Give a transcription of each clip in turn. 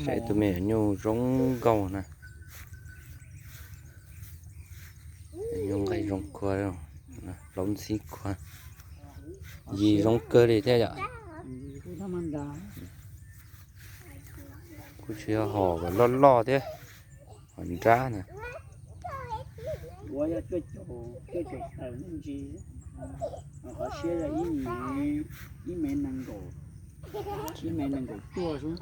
Saib tus me nyuj zoo nkauj na. Nyuj nqaij zoo khuav, plaub ntxhib khuav, yig zoo kawg li thiab yom. Kuj tsis yog hom loj loj thiab, hom nrab na. Ua yog cuaj caum, cuaj caum tawm me ntsis, qhov siab yog ib mev nees nkaum, ib mev nees nkaum cuaj xwb.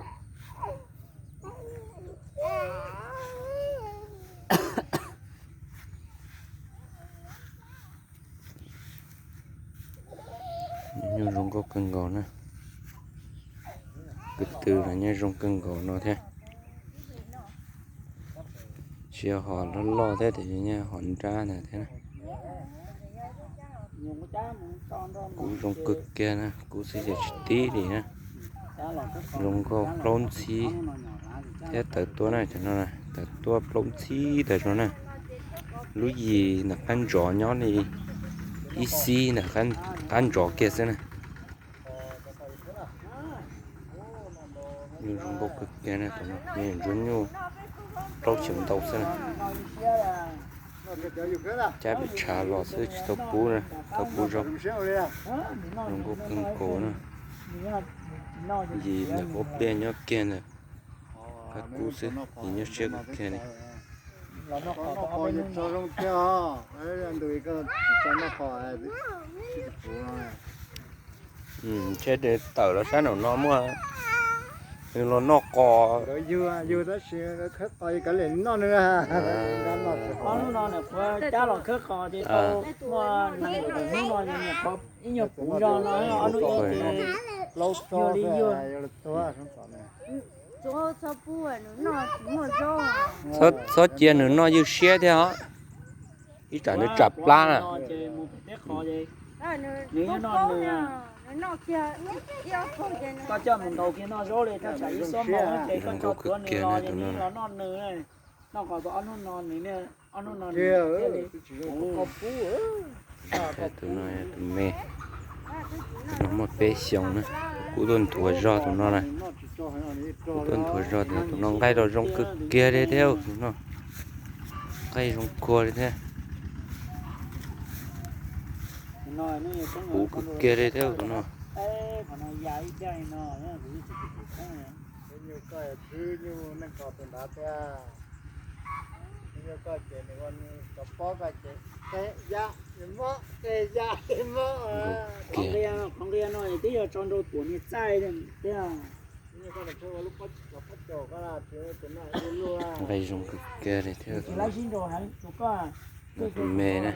Nyuj zoo nkauj kawg nkaus na. Kwv tw los nyob zoo kawg nkaus no thiab. Tsis yog hom loj loj thiab tias nyob hom nrab ntawd thiab na. Kub zoo kawg kiag na, kub xwb ces tsis tib li na. Zoo nkauj plaub ntxhib thiab tawv tuaj na, cov no tawv tuaj plaub ntxhib tawm no na. Lub yim ntawm qab ntsov nyob li ib xib ntawm qab ntsov kiag xwb na. Nyuj zoo nkauj kawg kiag na, tus no me ntsuab nyuj plaub xyoos ntau xwb na. Cab pem tshav los xwb tsis tau pub na, tau pub zog. Zoo nkauj kawg nkaus na. Yim ntawm pob pliaj nyob kiag ntawm qab kub xwb, yim nyob siab kawg kiag li. Ntshe tawm los sab nraum no muaj, nws los noj qos. Yug tab sis khawb qos kav liam noj nws. Ob hnub no nws qhuav cab los khawb qos ces tau muaj nees nkaum hnub no, ib nyuag puv zog no, ob hnub ib ces yog li yog. Txhob cia nws noj ywj siab thiab os, ib tsam nws tsam plab na. Nws noj nws, koj coj mus ntaus kiag noj zaub li, thaj tsam ib xuab moos ces koj tso tuav nws los ces nws los noj nws. Noj qos tau ob hnub no nws, ob hnub no nws thiaj li. Tus no tus me, tus no muaj peb xyoos na, kuv tuaj nthuav zog tus no na. Kuv tuaj nthuav zog tus no, tus no nqaij los zoo kawg kiag li thiab tus no. Nqaij zoo khuav li thiab. Puv kawg kiag li thiab tus no. Qhov nqia no twb yog tso nrau tuam niag txaij thiab. Nqaij zoo kawg kiag li thiab tus no. Tus me na.